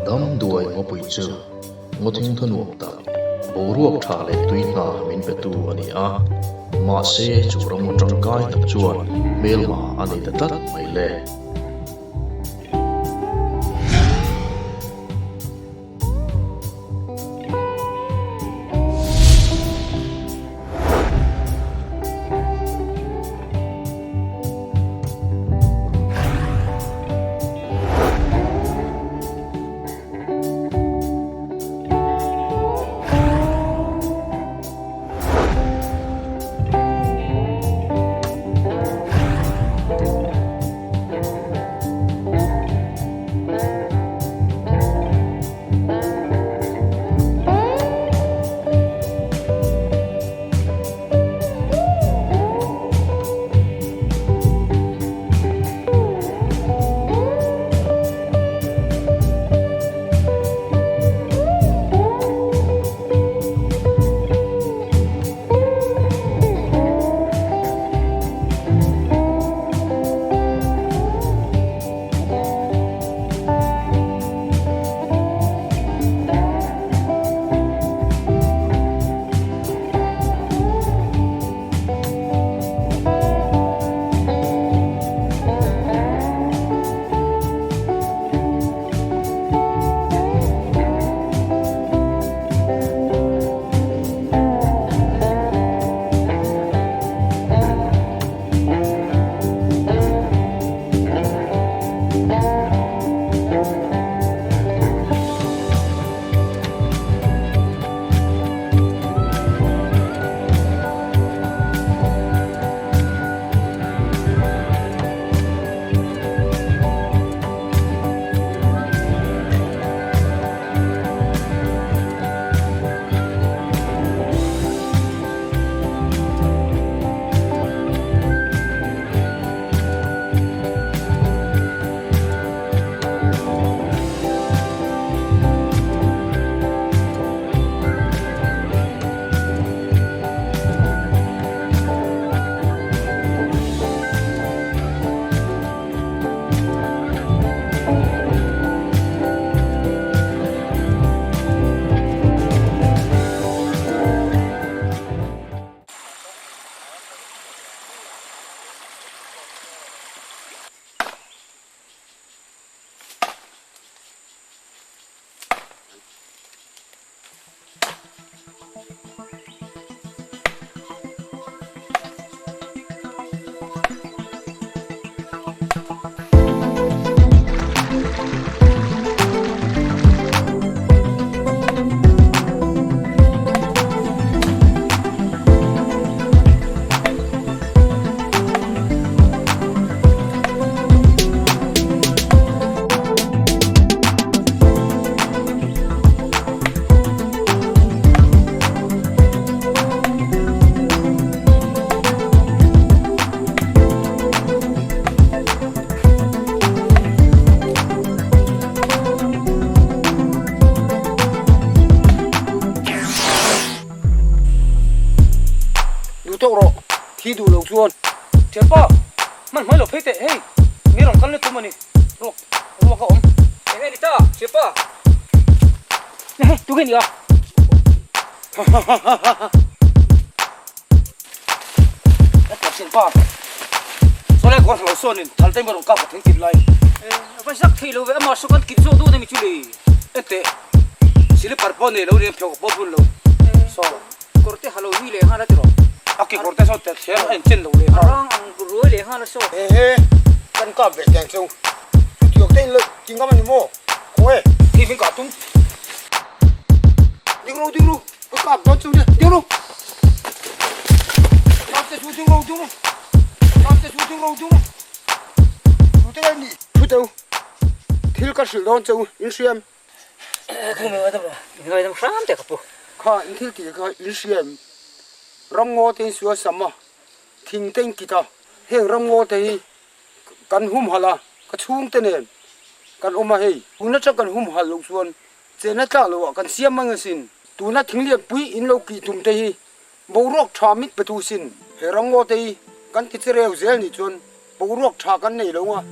Dam duai ngawpui chu ngaw thingthu nuam tak, boruak tha leh tui hna min petu a ni a. Mahse, chu ramngaw tangkai tak chuan hmelma a nei ta tlat mai le. Duh tawk rawh, thi duh lo chuan. Thianpa, hman hmai lo phei teh, hei mi rawn kal na tum a ni, ruak ruak a awm. Eng nge ni ta, thianpa? Hei, tu nge ni a? Thianpa, sawlai kawr hlo sawnin thal te mi rawn kap ka thei tit lai. A va zak thei lo ve, amah saw kan kit zawk dawn a mi chu le. Enteh, silipar pawh nei lo nen pheuh pawh bun lo. Saw. Kawr te ha lo mi leh nghal a tiraw? A ke kawr te saw tel thler a inchen lo leh nghal. A rang ang ruai leh nghal a saw. Hehe, kan kap ve teng cheu. Chutiang te in lo ti ngam a ni maw? Khaw e. Khi min kah tum. Ding ro ding ro, ka kap dawn cheu nia, ding ro. Kap te chu ding ro ding ro. Kap te chu ding ro ding ro. Chu te ni. Thu teu, thil ka hrilh dawn cheu, in hriam. Kha in thil tih kha in hria em? Ramngaw te in sual sam a, thing te in kit a, heng ramngaw te hi kan humhalh a, ka chhung te nen kan awm a hei. Tun atang kan humhalh loh chuan chenna tlak loh ah kan siam mai asin. Tuna thing lian pui in lo kih tum te hi boruak tha mit pe tu sin. He ramngaw te hi kan ti che reu zel nih chuan boruak tha kan nei lo a,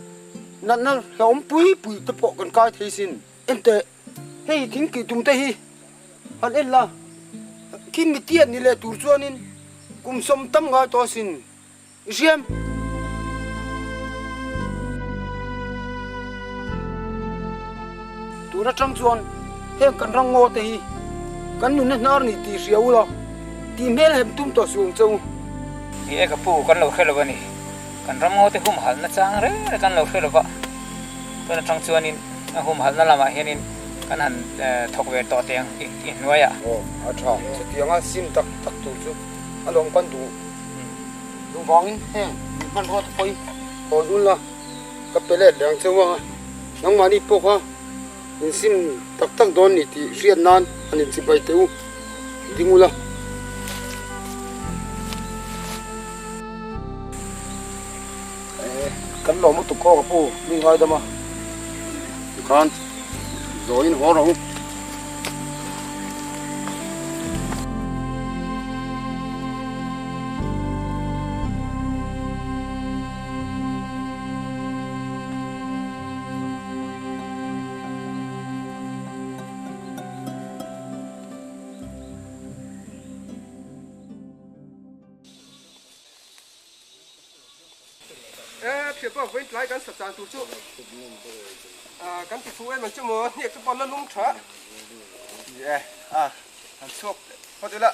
natna hlauhawm pui pui te pawh kan kai thei sin. Enteh. Hei thing kih tum te hi han en la, khi mitiat ni leh tur chuanin kum sawm tam ngai tawh asin i hriam. Tun atang chuan heng kan ram ngaw te hi kan nunna hnar ni tih hria ula tih hmel hem tum tawh suh ang che u. Ni e ka pu, kan lo hre lo a ni. Kan ram ngaw te humhalhna chang reng reng kan lo hre lo va, tun atang chuanin a humhalhna lamah hianin kan han thawk ve tawh teh ang i hnuaiah. Aw, a tha. Chutianga sim tak tak tur chu a lawm kan duh duh vangin heng min hmanrua te pawhin hawn ul la ka pe let leh ang che u ang a, nangmahni pawh kha in sim tak tak dawn ni tih hriat nan han inchibai teh u ding ula. Kan lawm lutuk khaw ka pu mi ngaidam a tikhan zawiin haw rawh u. E thianpa vawiin tlai kan sat chan tur chu kan ti fu em ang chu maw hniak chu pawh la lum tha ni e a han chhuak phawt ila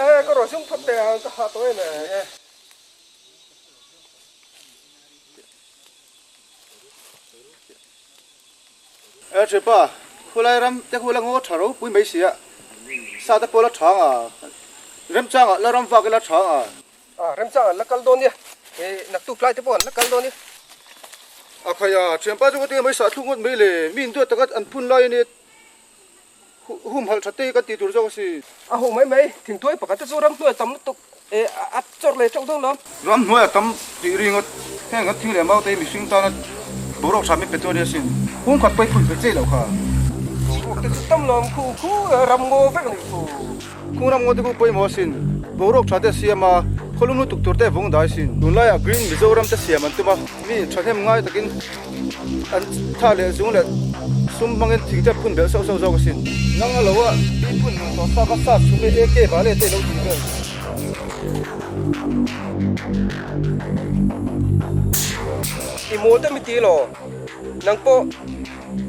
e ka rawn zung phawt teh ang ka hah tawh em e. E thianpa khulai ram te khu la ngaw tha ropui mai sia sa te pawh la tha ang a remchangah la ram vak ila tha ang a. A, remchang an la kal dawn nia. E, naktuk tlai te pawh an la kal dawn nia. A khai a, thianpa chu ka ti mai sah thluk ngawt mai le, mi induat taka an phun lai ania humhalh tha te hi kan tih tur zawk a si. A ho mai mai, thingtuai pakhat te chu ramhnuai a tam lutuk, e, a chawrh leh teuh dawn lo. Ramhnuai a tam tih ringawt, heng kan thing leh mau te hi mihring tana boruak tha min pe tu ania sin, hung khat pawh i phun ve chei loh kha. Boruak te chu tam lo ang khu khu, ramngaw vek a ni khu. Khung ram ngaw te khu pawimawh asin, boruak tha te a siam a, khawlum lutuk tur te a vawng dai asin. Tunlaiah Green Mizoram te siam an tum a, mi thahnem ngai takin an tha leh zung leh sum hmangin thing te phun belh sauh sauh zawk asin. Nang a lo a, mi phun nun tawh sa ka sat chhung e AK bale te lo tih vel. I mawl te mi ti law, nang pawh.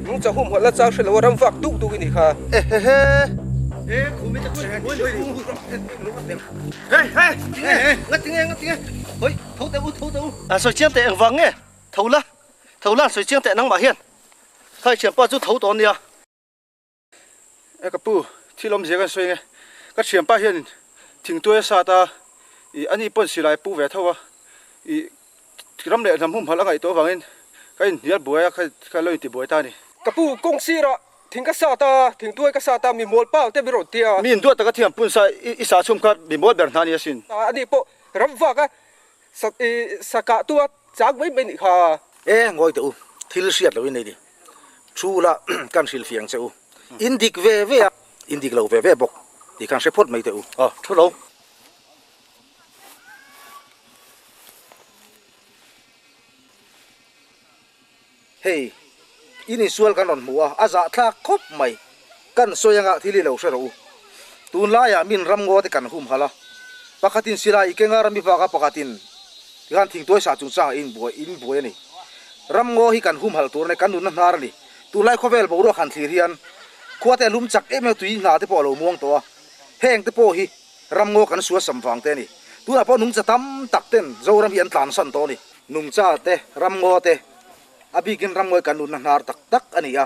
Nungcha humhawlh la chang hre lo a ram vak duk duk i nih kha. Ehehe. A sawi chiang teh engvang nge tho la tho la an sawi chiang teh nangmah hian khai thianpa chu tho tawh ania. E ka pu thil awmzia kan sawi nge ka thianpa hian thingtuai a sat a ih ani pawn silai pu ve tho a ih Ram leh hnam humhalh a ngaih tawh avangin ka inhnial buai a, ka lo inti buai ta a ni. Ka pu kawng sirah thing ka sat a, thingtuai ka sat a, mi mual pau te mi rawn ti a. Mi induat taka thiam pun sa i sa chhum kha mi mual ber hna a ni asin. A ni pawh ram vak a sa kah tu a chang mai mai nih kha. E ngawi teh u, thil hriat loin nei ni. Thu la kan hrilh fiang che u. In dik ve ve a, in dik lo ve ve bawk tih khan hre phawt mai teh u. Aw, thu lo. Hei, in insual kan rawn hmu a, a zahthlak khawp mai. Kan sawi anga thil hi lo hre rawh u. Tunlaiah min ramngaw te kan humhalh a, pakhatin silai i kenga rami baka pakhatin tikhan thingtuai sah chungchangah in buai in buai a ni. Ramngaw hi kan humhalh tur a ni, kan nunna hnar a ni. Tunlai khawvel boruak han thlir hian khua te a lum chak em em a, tui hna te pawh a lo muang tawh a, heng te pawh hi Ramngaw kan sual sam vang te a ni. Tunah pawh nungcha tam tak ten Zoram hi an tlansan tawh a ni. Nungcha te, ramngaw te, a bikin ramngawi kan nunna hnar tak tak a ni a.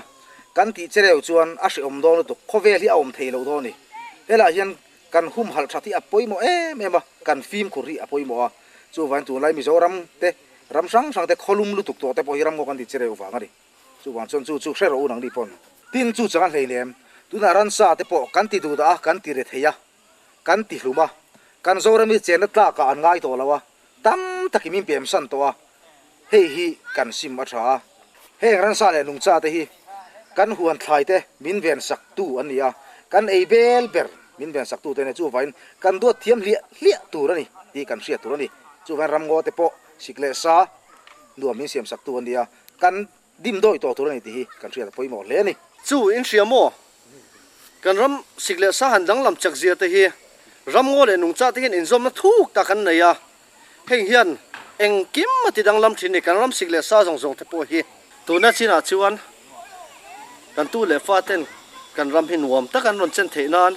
Kan tih che reu chuan a hrehawm dawn lutuk, khawvel hi a awm thei loh dawn a ni. Helaiah hian kan humhalh that hi a pawimawh em em a, kan fimkhur hi a pawimawh a. Chuvangin tunlai Mizoram te, ram hrang hrang te khawlum lutuk tawh te pawh hi ramngaw kan tih che reu vang a ni. Chuvang chuan chu chu hre rawh u nang ni pawn. Tin chu chang a hleinem, tunah ransa te pawh kan ti duh dah a, kan ti re thei a, kan ti hlum a, kan Zorami chenna tlakah an ngai tawh lo a, tam takin min pem san tawh a, hei hi kan sim a tha a. Heng ransa leh nungcha te hi kan huan thlai te min ven sak tu an ni a, kan ei bel ber min ven sak tu te nia chuvain kan duat thiam hliah hliah tur a ni tih kan hriat tur a ni. Chuvain ramngaw te pawh sik leh sa nuam min siam sak tu an ni a. Kan dim dawi tawh tur a ni tih hi kan hriat a pawimawh hle a ni. Chu in hria maw? Kan ram sik leh sa han danglam chak zia te hi ramngaw leh nungcha te hian inzawmna thuk tak an nei a. Heng hian engkim a ti danglam thin ni kan ram sik leh sa zawng zawng te pawh hi. Tuna chinah chuan kan tu leh fa ten kan ram hi nuam tak an rawn chen theih nan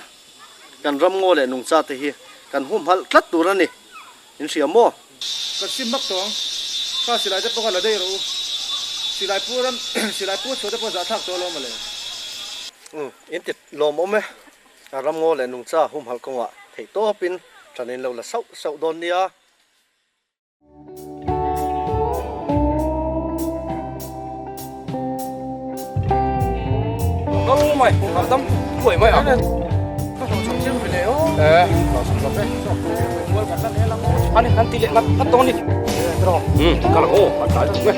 kan ramngaw leh nungcha te hi kan humhalh tlat tur a ni. In hria maw? Kan sim hmak tawh ang. Kha silai te pawh kha la daih rawh u. Silai pu ram silai pu chhuah te pawh zahthlak tawh alawm mawle. Umm in ti lawmawm e. Ramngaw leh nungcha humhalh kawngah theih tawpin ṭan in lo la sauh sauh dawn nia. Kal mai, kal dam thuai mai ang. Ani han ti leh ngat ngat dawn ni. Kal ang aw, a tlai tuk e.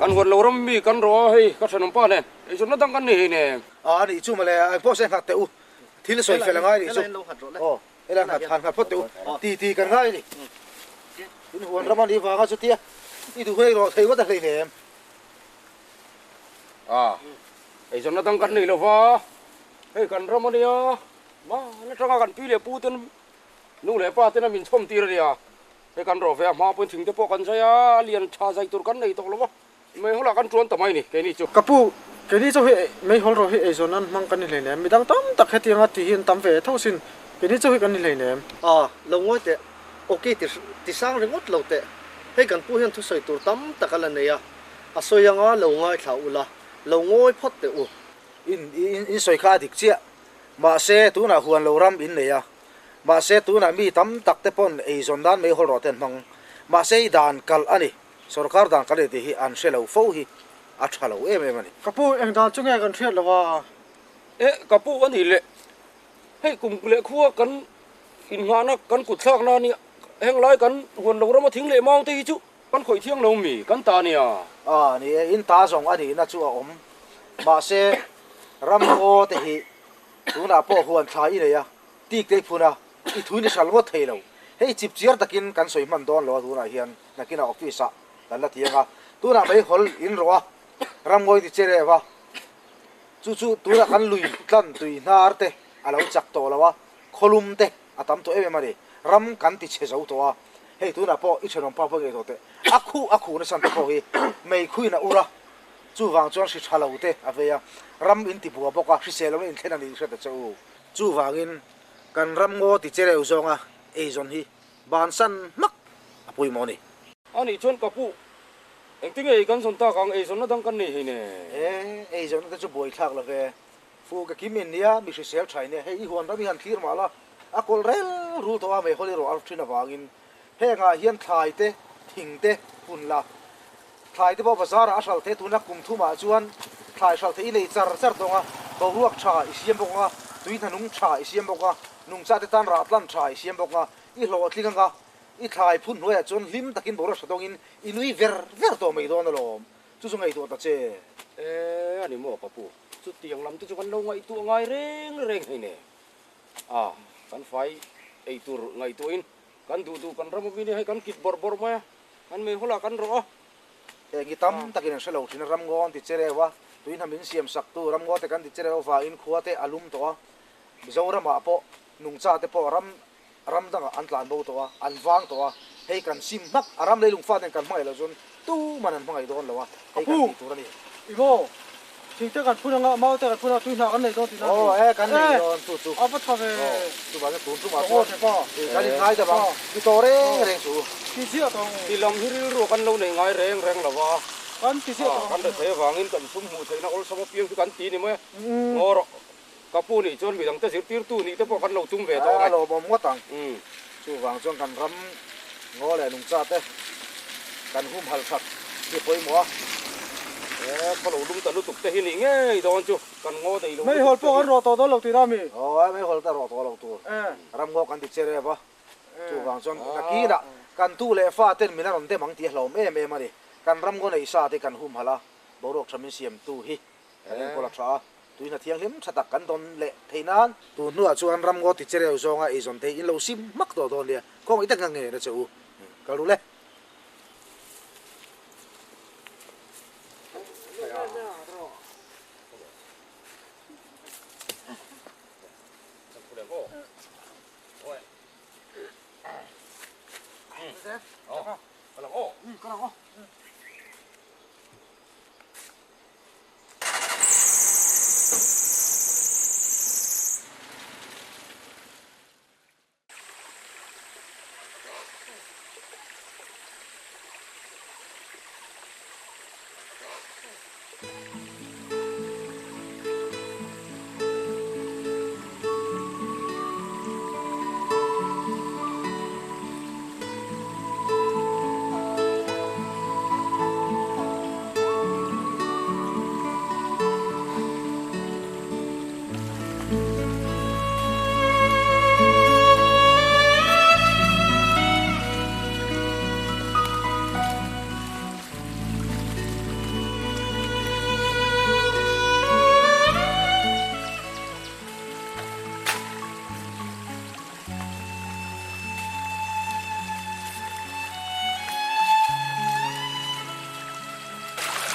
Kan huan lo ram mi kan ro a hei ka thenawm pa nen eizawnna dang kan nei hei nen. A nih chu mawle a pawh se nghat teh u thil sawi fel a ngai nih chu aw helai nghat han nghat phawt teh u ti ti kan ngai a ni in huan ram a nih vanga chutia i duh hei rawh thei ngawt a hleinem. A eizawnna dang kan nei lova hei kan ram a nia mahni atanga kan pi leh pu ten nu leh pa ten a min chhawm tir a nia hei kan rawh ve a hma pawhin thing te pawh kan zai a a lian tha zai tur kan nei tawh lova. Meihawl ah kan tuan ta mai ni, keini chu. Ka pu, keini chu hei meihawl rawh hi eizawn nan hmang kan ni hleinem, midang tam tak hetianga ti hi an tam ve tho sin, keini chu hei kan ni hleinem. A, lo ngawi teh, ok ti ti sang ringawt lo teh, hei kan pu hian thusawi tur tam tak a la nei a, a sawi anga lo ngaithla ula, lo ngawi phawt teh u. In in sawi kha a dik chiah, mahse tunah huan lo ram in nei a, mahse tunah mi tam tak te pawn eizawn nan meihawl rawh te an hmang, mahse i dan kalh a ni. Sorkar dan kan nei tih hi an hre lo fo hi a tha lo em em a ni. Ka pu, eng dan chu nge kan hriat lo a? E, ka pu a ni le. Hei kum leh khua kan inngahna kan kut thlakna a nia. Heng lai kan huan lo rama thing leh mau te hi chu kan khawih thiang lo mi, kan ta nia. A ni e, in ta zawng a nihna chu a awm. Mahse, ram ngaw te hi tunah pawh huan thlai i nei a, tik te i phun a, i thuin i hral ngawt thei lo. Hei chipchiar takin kan sawi hman dawn lo a tunah hian. Nakinah office ah kan la ti ang a, tunah mei hawl in rawh a, ramngawi ti che reuh a, chu chu tunah kan lui tlan tui hnar te a lo chak tawh lo a, khawlum te a tam tawh em em a ni, ram kan ti chhe zo tawh a, hei tunah pawh i thenawm pa pawh ngei tawh teh, a khuh a khuh nasa te pawh hi mei khuin a ur a, chuvang chuan hri tha lo te a vei a, ram in ti bua bawk a, hrisel lohna inthlen a ni hriat ta che u. Chuvangin kan ramngaw ti che reuh zawnga eizawn hi Bansan hmak a pawimawh a ni. A nih chuan ka pu, engtinge ei kan zawn tak ang, eizawnna dang kan nei hei ne? E, eizawnna te chu buaithlak lo ve. Fu ka kim in nia, mi hrisel tha in nia, hei i huan ram i han thlir mah la, a kawlh rel rul tawh a, meihawl i rawh a thin avangin hengah hian thlai te, thing te hun la, thlai te pawh bazar ah a hral thei tuna kum thumah chuan thlai hral thei i nei char char tawng a, boruak tha i siam bawk ang a, tui hna nung tha i siam bawk a, nungcha te tan rah tlan tha i siam bawk ang a, I hlawhtling anga i thlai phun hnuaiah chuan hlim takin boruak tha tawngin i nui ver ver tawh mai dawn alawm. Chu chu ngaihtuah ta che. E, a ni maw ka pu? Chutiang lam te chu kan lo ngaihtuah ngai reng reng hei ne. A, kan fai ei tur ngaihtuahin kan duh duh kan ram awmin hei kan kit bawrh bawrh mai a, kan meihawl ah kan rawh a. Heng hi tam takin an hre lo thin a, ramngaw an ti che reuh a, tuihna min siam sak tu ramngaw te kan ti che reuh avangin khua te a lum tawh a, Mizoramah pawh nungcha te pawh ram ram dangah an tlan bo tawh a, an vang tawh a, hei kan sim hmak a, ram leilung fa ten kan hmangaih loh chuan tuman an hmangaih dawn lo a, hei kan tih tur a ni. Ih maw, thing te kan phun anga, mau te kan phun anga, tui hna kan nei dawn tihna a ni. Aw e, kan nei dawn chu chu. A va tha ve. Aw, chuvangin tun tumah chuan kan inngai ta bang, ti tawh reng reng chu. Ti chiah tawh ang. Ti lam hi rilru kan lo nei ngai reng reng lo va. Kan ti chiah tawh ang. Kan rethei avangin kan sum hmuh theihna awlsam apiang chu kan ti ni mai a, ngaw rawh. Ka pu nih chuan midangte zirtirtu nih te pawh kan lo tum ve dawn a. A lawmawm ngawt ang. Chuvang chuan kan ram ngaw leh nungcha te kan humhalh that hi pawimawh a. E khaw lo lum ta lutuk te hi nih ngei dawn chu kan ngaw nei lo. Meihawl pawh kan rawh tawh dawn lo tih na mi? Aw meihawl te rawh tawh lo tur. Ram ngaw kan ti che rev a, chuvang chuan nakinah kan tu leh fa ten min a rawn dem ang tih a hlauhawm em em a ni. Kan ram ngaw nei sa te kan humhalh a, boruak tha min siamtu hi kan enkawl a tha a, tui hna thianghlim tha tak kan dawn leh theih nan. Tun hnuah chuan ram ngaw ti che reu zawnga eizawn te hi in lo sim hmak tawh dawn nia, kawng i tak ngang ngei na che u. Kal ru le.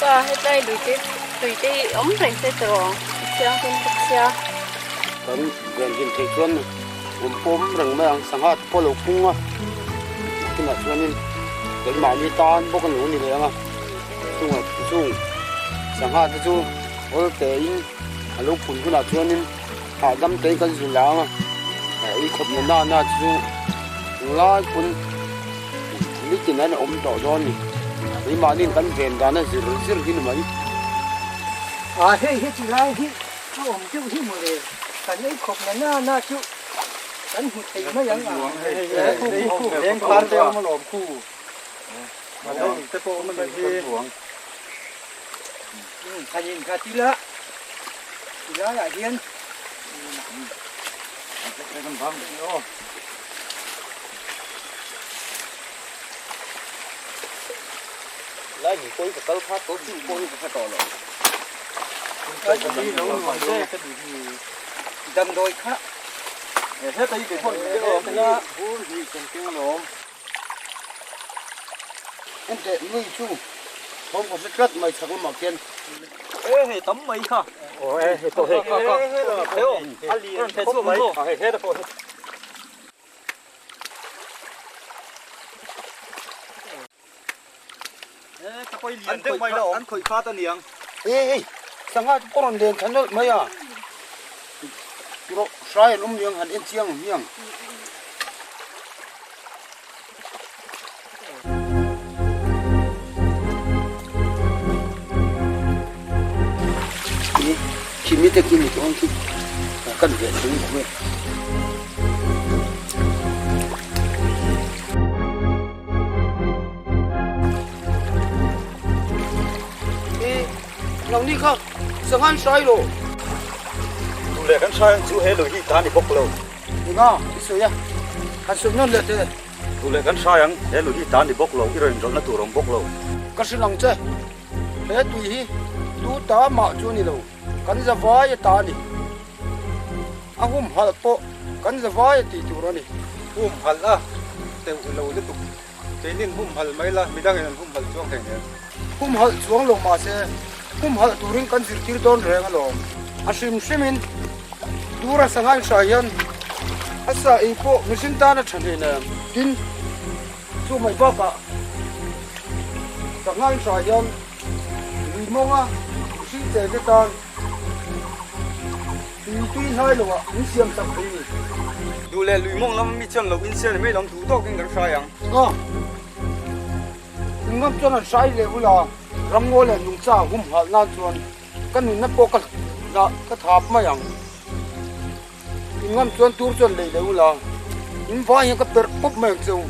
Pa hetlai lui te tui te hi awm reng se tawh i thianghlim bawk sia. Kan venhim theih chuan awm pawm reng mai ang, sangha te pawh a lo pung a, nakinah chuanin keimahni tan bawk a lo ni leh ang a, chungah chung sangha te chu awl tein a lo phun hunah chuanin hahdam tein kan zin lah ang a, ei khawpna nana chu englai pawn nitin an awm tawh dawn a ni, keimahniin kan ven dan a zir zir hi ni mai. A hei hi chi lai hi a awm deuh hi mawle, kan ei khawp na na na chu kan hmu thei mai ang a. Leng khar te awm alawm khu, leng te pawh awm a nih hi. Khan in kha tila ti laiah hian. Lai ni pawhin ka kal kha tawh chu pawhin ka hre tawh lo. Damdawi kha. Heta hi kei pawh ni deuh a. Bur hi kan keng alawm. Enteh nui chu thawm ka hre tlat mai chhak lamah khian. E hei tam mai kha. Aw e hei pawh hei. A lian khawp mai. Hei heta pawh hei. An deuh mai lo an khawih khat a niang. Ei ei sangha chu pawh rawn len thla nawlh mai a. Rawh hrai an awm niang han en chiang ang hmiang. Khi mi te khi ni tawng khi kan ve thung lo e. Nang ni kha sanghan hrai lo. Tu leh kan hrai ang chu he lui hi ta ni bawk lo. Enga i sawi a, han sawi nawn leh teh. Tu leh kan hrai ang he lui hi ta ni bawk lo, i rawn inrawlhna tur awm bawk lo. Ka hrilh ang che, he tui hi tu ta mah chu a ni lo, kan zavai a ta a ni. A humhalh pawh kan zavai a tih tur a ni. Humhalh a teuh lo lutuk. Keinin humhalh mai la, midangin an humhalh chuang thei nen. Humhalh chuang lo mahse, humhalh turin kan zirtir dawn reng alawm. A hrim hrimin tura sangha inhrai hian a sa ei pawh mihring tan a tha hnen em? Tin, chu mai bakah sangha inhrai hian lui mawnga mihring chengte tan Tui tui hlai lo ah min siam sak thei ni. Duh leh lui mawng lam mi chuan lo insiam ni mai lo duh tawkin kan hrai ang. Aw. Engngam chuan an hrai leh ula ramngaw leh nungcha humhalh nan chuan ka nunna pawh ka lah ka thap mai ang. Engngam chuan tur chuan lei leh ula in vai hian ka perh pawp mai ang che u.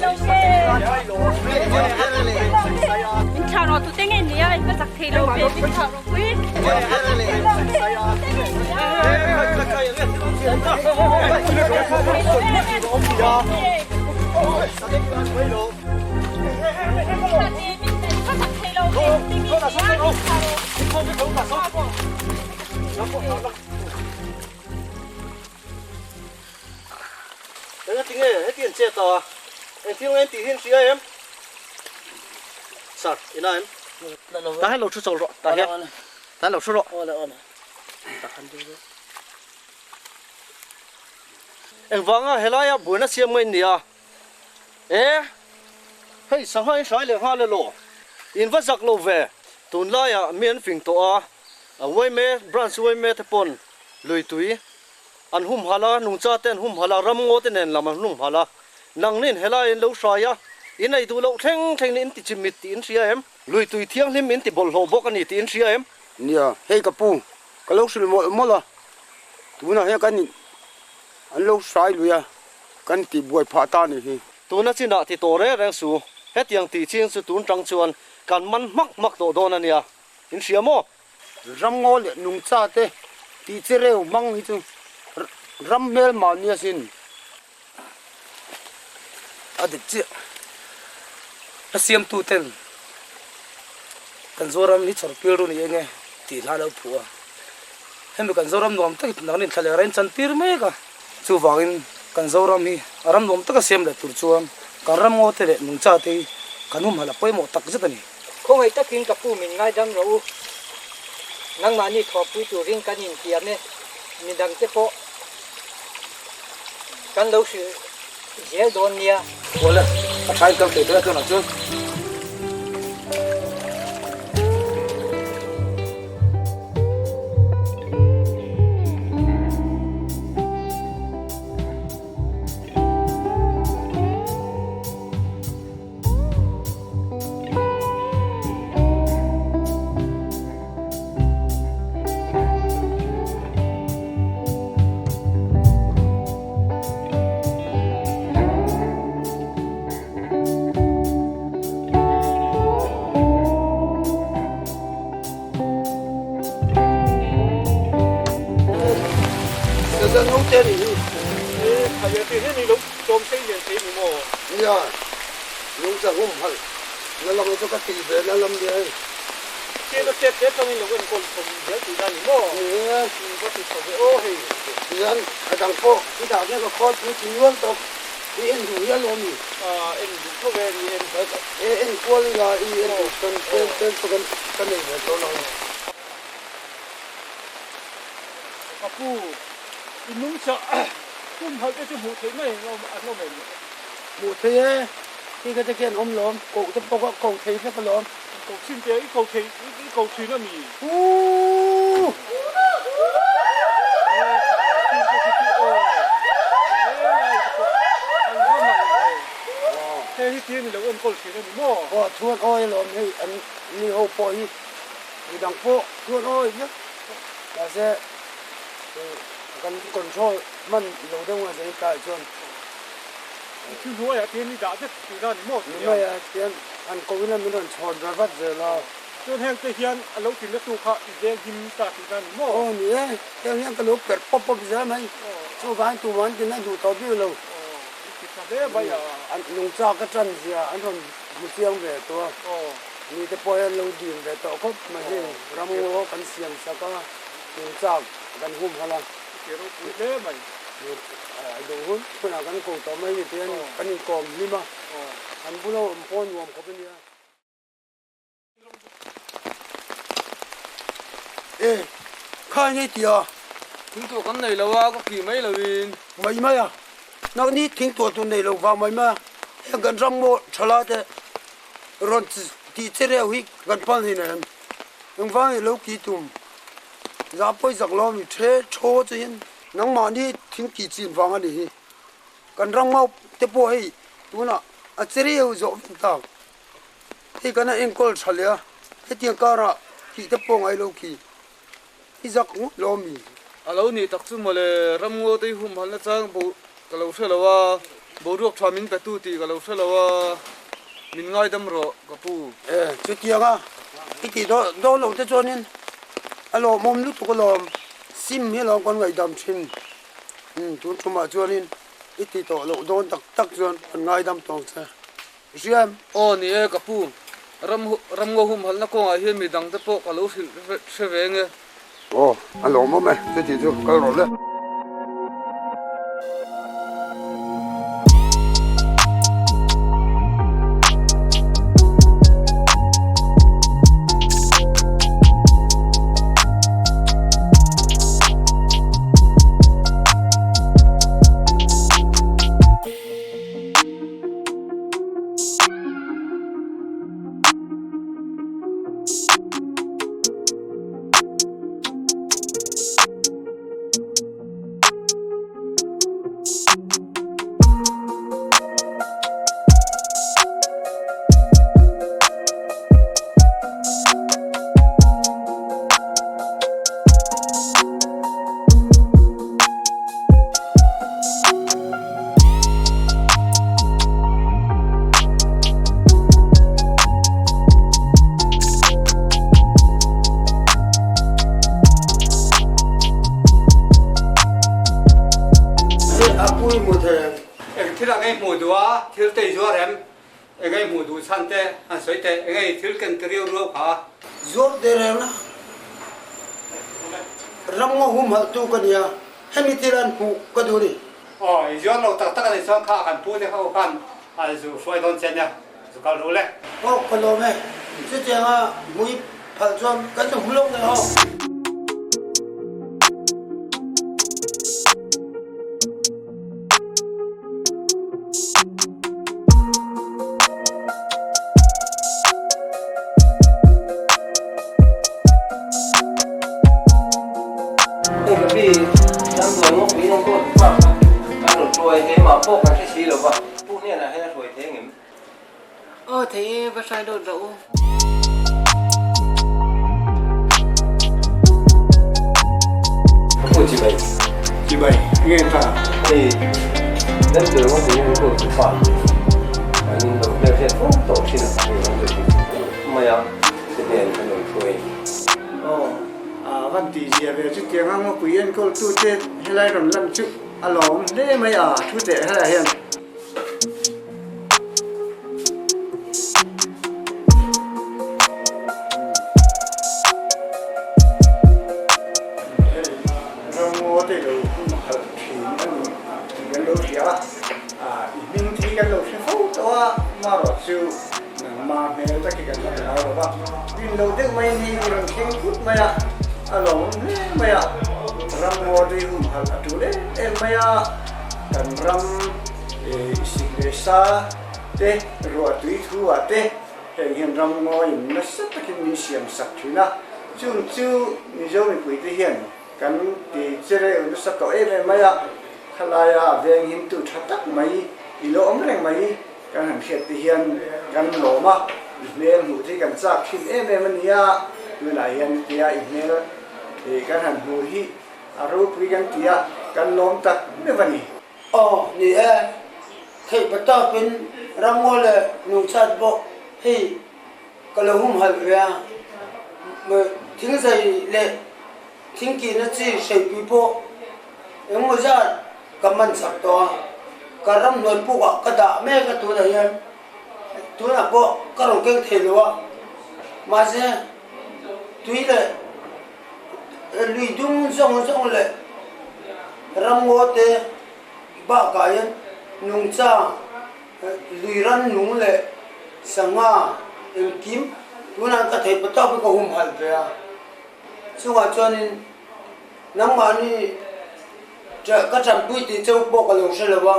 lo ve. Min thlah rawh tute nge nia in va zak thei lo ve min thlah rawh pui. Enga tinge heti an chet a, engthil nge an tih hi an hria em? Sir, ina em? Tah hian lo thu chawl rawh, tah hian, tah hian lo thu rawh. Engvanga helaia buaina siam nge in nia? E, hei sangha in hrai leh nghal elaw? In va zak lo ve, tunlaiah mi an fing tawh a, a Uaime branch Uaime te pawn lui tui an humhalh a, nungcha te an humhalh a, ramngaw te nen lam an humhalh a, nangnin helai in lo hrai a, in ei duh loh thleng thleng in ti chimit tih in hria em? Lui tui thianghlim in ti bawlhhlawh bawk a ni tih in hria em? Nia, hei ka pu, ka lo hrilh mawlh mawlh a, tunah hian kan in an lo hrai lui a. Kan tih buai phah ta nih hi. Tuna chinah ti tawh reng reng su, hetiang tih ching chu tun tang chuan kan man hmak hmak tawh dawn a nia, in hria maw? Ramngaw leh nungcha te tih chi reu hmang hi chu ram hmel mah nia sin. A dik chiah. A siamtu ten kan Zoram hi chhawr pil ru ni eng e tih hla lo phuh a. Hemi kan Zoram nuam tak hi nang nin thla leh rain chan tir mek a. Chuvangin kan Zoram hi a ram nuam taka siam leh tur chuan kan ram ngaw te leh nungcha te hi kan humhalh a pawimawh tak zet a ni. Khawngaih takin ka pu min ngaidam rawh u. Nangmahni thawhpui turin kan intiam e, midang te pawh kan lo hrilh zel dawn nia. Awle, a tha in kal thei tawh e tunah chuan. Ka pu, i nungchah pumhalh te chu hmuh theih mai an awm em? Hmuh theih e, khi ka te khian awm lawm, koh te pawh ka ko thei vek alawm. Ko chhin te, i ko thei, i ko thin a mi? Huuuu! Hei hi tia ni lo enkawl thin a ni maw? Aw, chuan awi alawm hei an ni ho pawh hi midang pawh chuan awi vek mahse kan control hman lo deuh a zai tlaiah chuan. I thu hnuaiah tian i dah vek tih na ni maw? Ni mai a, tian han ko ila min rawn chhawn ve vat zel a. Chuan heng te hian a lo tinna tu kha i veng him ta tih na ni maw? Aw ni e, heng hian ka lo perh pawp pawp zel mai, chuvangin tumah an tinna duh tawh bik lo. I ti tha hle mai a. An nungchak ka tan zia an rawn hmu chiang ve tawh a, mi te pawh hian lo dim ve tawh khawp mai hei ramngaw kan siam sak a, nungchak kan humhalh a. I ti ropui hle mai. Duh hun hunah kan ko tawh mai ni te hian kan inkawm hlim a, an bula awm pawh nuam khawp a nia. E, khai nei tia. Thingtuah kan nei lo a, ka ki mai lo in. Mai mai a, nak ni thingtuah tur nei lo vang mai mai a, heng kan ram maw thala te rawn tih che reuh hi kan pal hei nei em. Engvang i lo ki tum, za pawi zak lo mi the thaw chu hian nangmahni thing ki chin vang a ni hi. Kan ram ngau te pawh hei tunah a che reuh zawh vek ta. Hei kan a enkawl tha leh a, hetiang karah tih te pawh ngai lo khi i zak ngawt lo ami? A lo nih tak chu mawle, ramngaw te hi humhalh na chang bo ka lo hre lo a. Boruak tha min petu tih ka lo hre lo a, min ngaidam rawh ka pu. E, chutianga i tih dawn loh te chuanin a lawmawm lutuk alawm, sim hi alawm kan ngaihdam thin. Umm, tun thumah chuanin i ti tawh loh dawn tak tak chuan kan ngaidam tawng che. I hria em? Aw ni e ka pu, ram ramngaw humhalhna kawngah hian midang te pawh ka lo hrilh hre ve nge. Aw, a lawmawm e, chuti chu kal rawh le. Eng thil a ngei hmuh duh a, thil te i zuar em? Eng ngei hmuh duh chhan te han sawi teh, eng ngei thil ken te riau riau kha a? Zuar te reng a, ram ngaw humhalh tu ka nia, hemi thil an hmuh ka duh a ni. Aw, i zuar lo tak tak a nih chuan kha kan pu te ho khan a zu hruai dawn che nia, zu kal ru le. Aw, ka lawm e, chutianga hmui phalh chuan kan zu hmu lo ngei aw. Hei ka pi, kan buai ngawt pui ang pawh pa kha kan rawn hruai keimah pawh kan hre si lo va, pu hnenah hian a hruai thei ngem? Aw thei e, va hrai dawt rawh u. Ka pu chibai. Chibai, nge ta? Hei, kan buai ngawt pui ang pawh pa kan in lo hmelhriat fo tawh thin a, hei rawn sawi mai a. Ti hnen an rawn hruai. Aw, a van tih zia ve chu tiang a ngawpui enkawl tu te helai rawn lan chu a lawm hle mai a, thu teh helaiah hian. Hei ramngaw te lo hun khalh thin a ni tih kan lo hria a, i hming thi kan lo hre fo tawh a, marawh chu. Nangmah hmel tak hi kan la hlau lo va, rin lo deuh maiin hei i rawn thleng phut mai a, a lawmawm hle mai a, ramngaw tui humhalh a tul em em mai a, kan ram isik leh sa te, ruah tui thu ah te heng hian ramngaw in nasa takin min siam sak thin a, chung chu Mizo mipui te hian kan ti che reu nasa tawh em em mai a, khalaia veng himtu tha tak mai i lo awm reng mai. Kan han hriat te hian kan lawm a, i hmel hmuh te hi kan chak thin em em a nia, tunah hian tia i hmel kan han hmuh hi a ropui kan ti a, kan lawm tak meuh a ni. Aw ni e, theih pa tawpin ramngaw leh nungchat pawh hei ka lo humhalh ve a, thingzai leh thingkihna chi hreipui pawh engmaw zat Ka man chak tawh a, ka ramhnuai pukah ka dah mek a tunah hian tunah pawh ka rawn keng thei lo a, mahse tui leh lui dung zawng zawng leh ramngaw te bakah hian nungcha lui rannung leh sangha engkim tunah ka theih paw tawpin ka humhalh ve a, chungah chuanin nangmahni Ka tanpui tih chauh pawh ka lo hre lo a,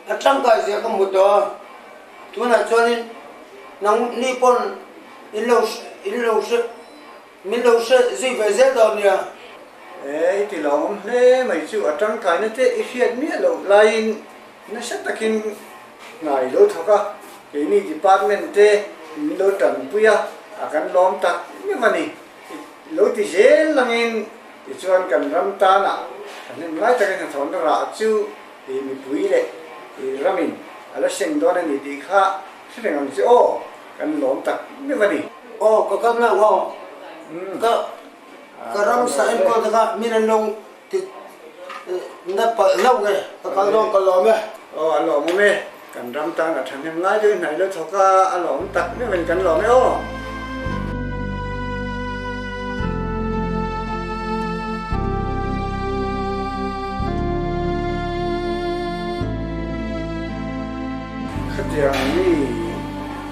a tangkai zia ka hmu tawh a, tunah chuanin nang ni pawn in lo in lo hre min lo hre zui ve zel dawn nia. E, i ti lawmawm hle mai chu, a tangkaina te i hriat miah loh laiin nasa takin hna i lo thawk a, keini department te min lo tanpui a, a kan lawm tak meuh a ni. I lo ti zel langin tichuan kan ram tanah thahnem lai takin hnathawhna rah chu i mipui leh I ramin a la seng dawn a ni tih kha hre reng ang che aw, kan lawm tak meuh a ni. Aw ka kal na aw, ka ka ram sa enkawl te kha min an lo ti na palh hlauh nge ka kal dawn ka lawm e. Aw a lawmawm e, kan ram tan a thahnem ngai deuhin hnai lo thawk a, a lawm tak meuh in kan lawm e aw. Khatiang mi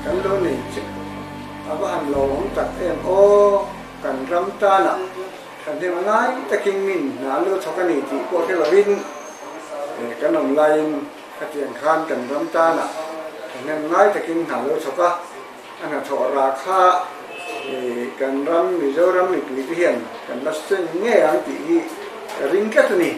kan lo nei che a va han lawmawm tak em aw, kan ram tanah thahnem ngai takin min hna lo thawk a ni tih pawh hre lovin kan awm laiin khatiang khan kan ram tanah thahnem ngai takin hna lo thawk a. A hnathawh rah kha kan ram Mizoram mipui te hian kan la seng ngei ang tih hi ka ring tlat a ni.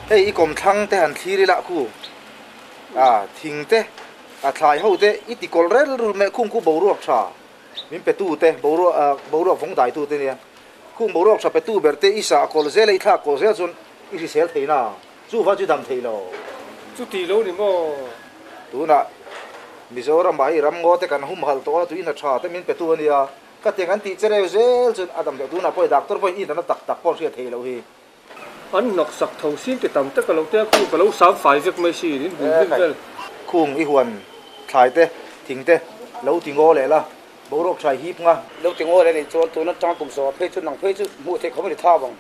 Hei i kawmthlang te han thlir ila khu a thing te a thlai ho te i ti kawlh rel rul mai khung khu boruak tha min pe tu te boruak boruak vawng dai tu te nia khung boruak tha pe tu ber te i sa a kawlh zel a i thlak kawlh zel chuan i hrisel thei na chu va chu dam thei lo. Chuti lo ni maw? Tunah Mizoramah hei ramngaw te kan humhalh tawh a tuina tha te min pe tu a nia. Ka tiang an tih che reu zel chuan a dam deuh tunah pawh i doctor pawhin i inrana tak tak pawh an hriat theih loh hi. An hnawksak tho sin ti tam tak a lo tia khung ka lo sam fai vek mai sin in bul hlim vel. Khung i huan thlai te thing te lo ti ngaw leh la boruak thlai hip nga. Lo ti ngaw leh nih chuan tuna tang kum sawm phei chu nang phei chu hmuh theih khawm a ni tha vang.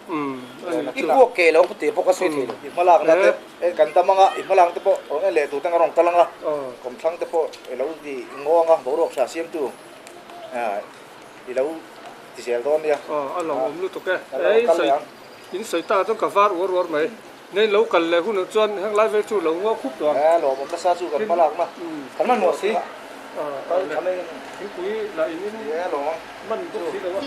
I puak ke lo ti pawh ka sawi thei lo. I hmalakna te kan tam anga i hmalakna te pawh rawn en leh tur te ang a rawn kal anga kawmthlang te pawh i lo ti ngaw anga boruak tha siamtu. I lo ti zel dawn nia. Aw, a lo awm lutuk e. In sawi ta chuan ka var uar uar mai. Nei lo kal leh hunah chuan heng lai vel chu lo ngaw khup tawh ang. E, lawmawm nasa chu kan hmalak na. Kan hmanhmawh si. Thingpui lah in in man bawk si lo a.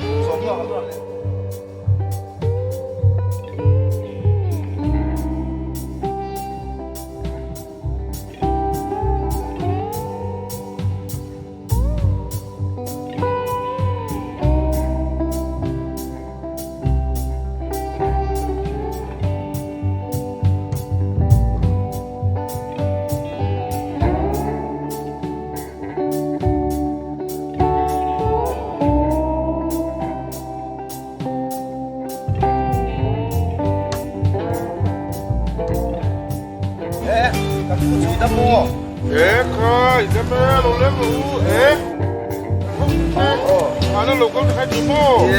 E khai, dam e, lo leng rawh u, e. Hmana lo kal khai tih maw? E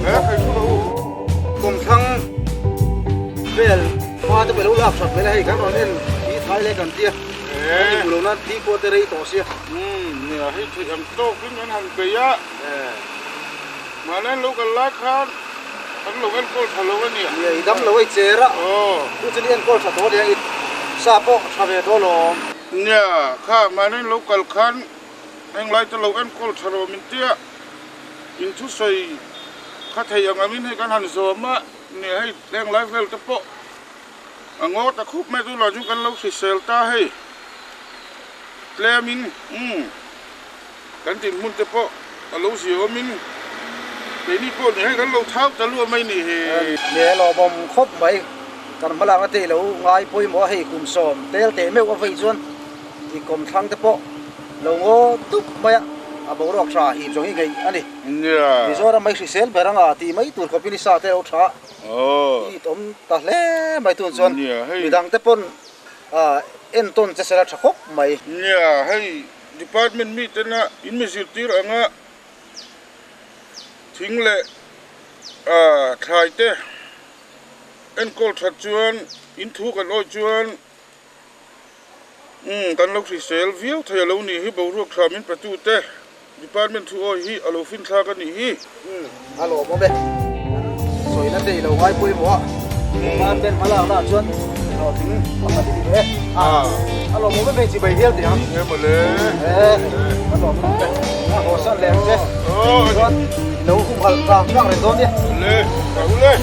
khai thu rawh u. Kawmthlang vel hma te pawh lo lak that mai la hei kan rawn en thi thai leh kan tia. Kan inhmu lo nan thi pawh te rei tawh sia. Nia hei theih ang tawkin an han bei a. Mahni an lo kal lai khan an lo enkawl tha lo a nia. Nia i dam lo a i cher a. Chu chu ni enkawl tha tawh a nia i sa pawh tha ve tawh alawm. Nia kha mahni an lo kal khan englai te lo enkawl tha rawh min tia in thusawi kha thei ang angin hei kan han zawm a nia hei englai vel te pawh a ngaw ta khup mai tunah chu kan lo hrisel ta hei tlemin umm. Kan dinhmun te pawh a lo zia awmin Keini pawh ni hei kan lo thau ta luah mai ni hi. Ni e lawmawm khawp mai. Kan hmalakna te i lo ngai pawimawh a hei kum sawm tel teh meuh a vei chuan i kawm thlang te pawh lo ngaw tup mai a, a boruak tha hip zawng hi ngeih a ni. Mizoram mai hrisel ber anga tih mai tur khawpin i sa te lo tha i it awm ta hle mai tun chuan midang te pawn entawn che sela tha khawp mai. Nia, hei department mi tena in mi zirtir anga thing leh thlai te Enkawl that chuan in thu kan awih chuan umm kan lo hrisel viau thei a lo nih hi boruak tha min petu te department thu awih hi a lo fin thlak a nih hi. Umm a lawmawm e. Sawina te i lo ngai pawimawh a, department hma lakna ah chuan hlawhtling pakhat i ni ve e. A lawmawm em hei chibai hial teh ang. Eng emaw le. E a lawmawm e. A haw san leh ang che. Chuan i lo humhalh tlang tlang reng dawn nia. Le, ka u le.